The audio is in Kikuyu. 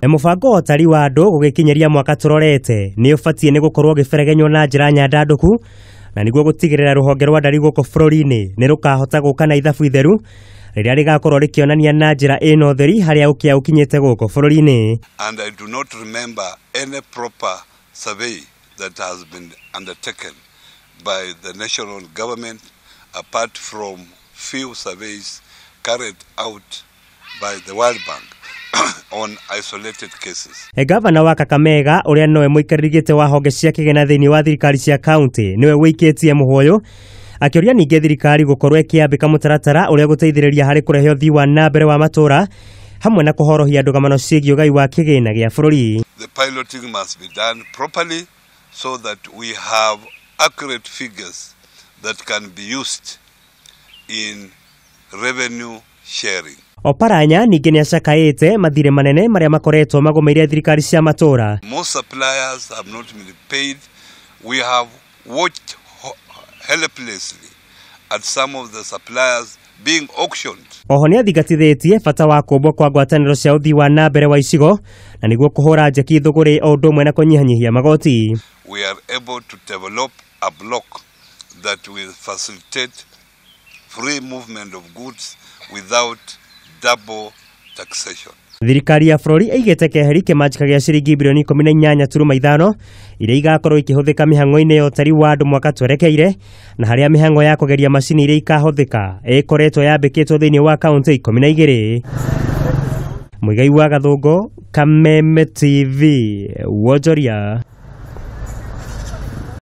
Mũbango wa ũtari wa andũ gũgĩkinyĩria mwaka tũrorete nĩ ũbatiĩ nĩ gũkorwo ũgĩberegenywo na njĩra nyandandũku, na nĩguo gũtigĩrĩra rũhonge rwa ndari gũkũ bũrũri-inĩ nĩ rũkahota gũka na ithabu itheru rĩrĩa rĩgakorwo rĩkĩonania na njĩra ĩna ũtheri harĩa ũkĩa ũkinyĩte gũkũ bũrũri-inĩ. And I do not remember any proper survey that has been undertaken by the national government apart from few surveys carried out by the World Bank on isolated cases. Gavana wa Kakamega ũrĩa nowe mũikarĩri gĩtĩ wa honge cia kĩgĩna thĩinĩ wa thirikari cia kaunti nĩwe wĩikĩtie mũhũyũ, akĩũria ningĩ thirikari gũkorwo ĩkĩambĩka mũtaratara ũrĩa gũteithĩrĩria harĩ kũrehe ũthii wa na mbere wa matũra hamwe na kũhorohia ndũgamano ciĩgiĩ ũgai wa kĩgĩna gĩa bũrũri. The piloting must be done properly so that we have accurate figures that can be used in revenue sharing. Oparanya ningĩ nĩ acakaĩte mathirĩ manene marĩa makoretwo magũmĩire thirikari cia matũra. Most suppliers have not been paid. We have watched helplessly at some of the suppliers being auctioned. Oho nĩ athingatithĩtie bata wa kũmbwo kwa ngwatanĩro cia ũthii wa na mbere wa icigo na nĩguo kũhũra njeki thũgũrĩ o ũndũ ũmwe na kũnyihanyihia magoti. We are able to develop a block that will facilitate free movement of goods without double taxation. Thirikari ya bũrũri ĩigĩte keheri kĩmanjĩka gĩa ciringi birioni 18.5 iria igakorwo ikĩhũthĩka mĩhang'o-inĩ ya ũtari wa andũ mwaka twerekeire, na harĩa mĩhang'o ya kũgeria macini iria ikahũthĩka ĩkoretwo yambĩkĩtwo thĩinĩ wa kaunti 12. Mũigai wa Gathũngũ, Kameme TV, Wonjoria.